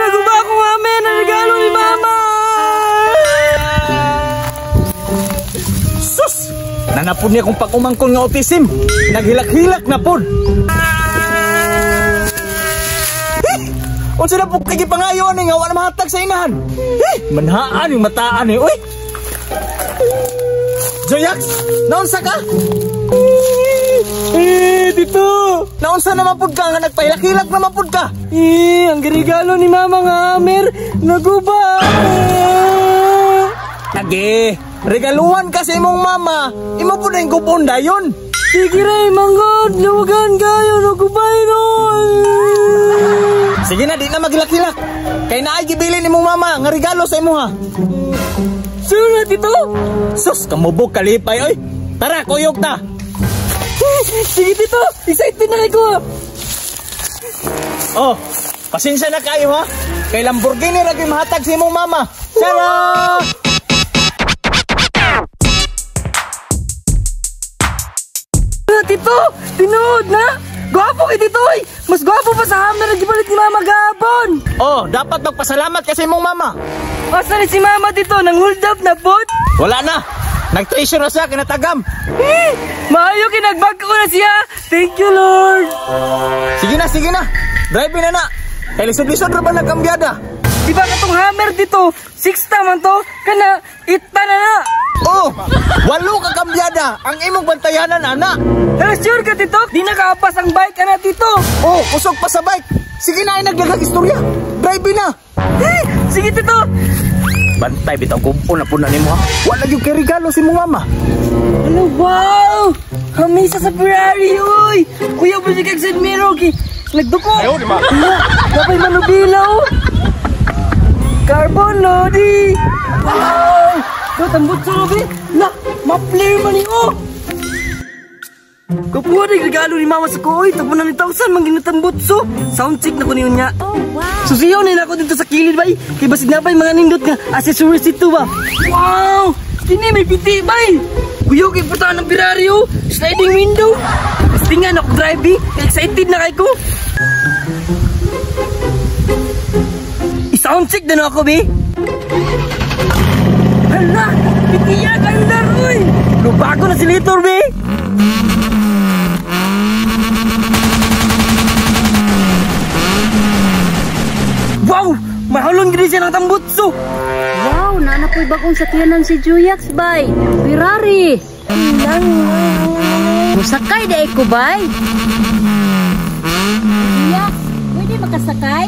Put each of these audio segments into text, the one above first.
Naguba ko amin ang regalo ni Mama. Sus! Nanapod niya kung pag-umangkon nga autism. Naghilak-hilak na pod. Unsa na po kay gipangayo ani nga wa na mahatag sa inahan. Manhaan yung mataan eh. Uy! Joyax, naunsa ka? Dito. Naunsa naman pud ka nga nagpahilak-hilak naman pud ka? Ang regalo ni Mama nga Amer, naguba. Age, regaluhan ka sa imong mama. Imo pud ang gubon dayon. Sige ray, manggod, luwagan kayo, nagubay nun. Sige na, di na maghilak-hilak. Kay naay gibilin imong mama nga regalo sa imuha. Sure na, tito? Sus, kamubog kalipay, oy. Tara, kuyog ta. Sige, tito. Excited na kayo. Oh, pasensya na kayo, ha? Kay Lamborghini ra gyud mahatag sa imong mama. Tara! Tito, tinuod na. Gwapo kay tito, oy. Mas gwapo pa sa hammer na gipalit ni Mama gabon. Oh, dapat magpasalamat kasi imong mama. Asa ni si Mama dito? Nang hold up na bot? Wala na. Nag-treasure na siya, kinatagam. Maayo, kinagbag ko na siya. Thank you, Lord. Sige na, sige na. Drive na na. Kay lisod-lisod ra ba nagkambyada? Di ba katong hammer dito? 6 ta man to. Kana, 8 ta na na. Oh, 8 ka kambyada. Ang imong bantayanan, ana. Sure ka, tito? Di nakaapas ang bike, ana, tito. Oh, kusog pa sa bike. Sige na, ay nagdagang istorya. Drive na. Sige, tito. Bantay, bitaw kumpo na po na nimo, ha? Wala yung kay regalo si mong mama. Ano, wow! Hamisa sa Ferrari, uy! Kuya, pwede kag San Miro, nagduko! Ayaw, di ba? Napay manubila, oh! Carbon, lodi! Wow! Do, tambot sa lobi! La, ma-flare man ni, oh! Kapuha na regalo ni mama sa ko, oy! Tagpo na ni 1,000, manginatambot, so! Sound check na ko niyo niya. Oh, wow! Susiyaw na ako dito sa kilid, bay! Kay basig na pa'y mga nindot nga accessories dito ba? Wow! Kini may piti, bay! Kuyo, kay putaan ng Ferrari, oh! Sliding window! Tingnan ako driving! Excited na kay ko! I-sound check na ako, be! Hala! Pitiya kandar, uy! Lubago na si Litor, be! Wow! Mahalon gini siya ng tambutso! Wow! Naana po'y bagong sakyanan si Juyax, bay! Ferrari! Musakay da ko, bay! Juyax, pwede makasakay?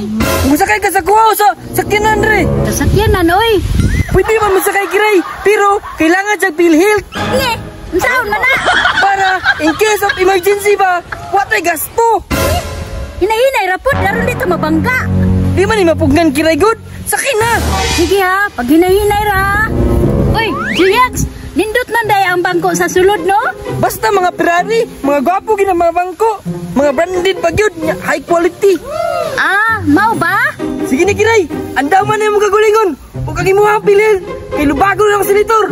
Musakay ka sa kuha o sa sakyanan, re! Sa sakyanan, oy! Pwede man musakay, kiray! Pero, kailangan siya PhilHealth! Sige! Unsaon man na! Para, in case of emergency ba, watay gasto! Hinahinay, rapod! Laro dito mabangga! Di man ni mapugnan, kiray, good! Sakin na! Sige ha, pag hinahinay ra! Uy, Juyax! Nindot man day ang bangko sa sulod, no? Basta mga Ferrari, mga gwapo gina mga bangko, mga branded pa gyud, high quality. Ah, mau ba? Sige ni Kiray, andaman na yung mga kagulingon. Huwag kang imuha ang pilil, kay lubago lang si Litor.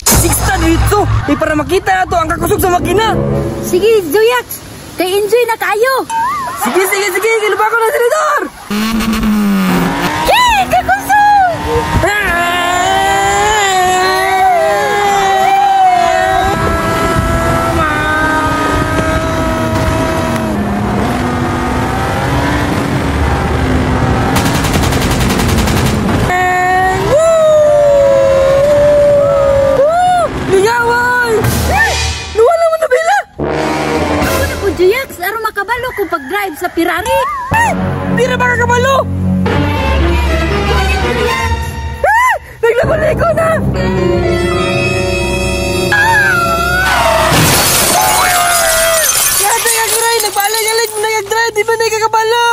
Sixta dito, eh para makita na to ang kakusog sa makina. Sige, Juyax, kay enjoy na kayo. Sige, sige, sige, kay lubago na si Litor. Yay, kakusog! Juyax, aron makabalo kung pag-drive sa Ferrari. Di na makakabalo! Naglabaliko na! Yate ka, Kiray! Nagbalag-alag mo nag-drive! Di ba nakakabalo?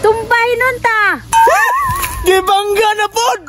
Tumbay nun ta! Gibangga na pod!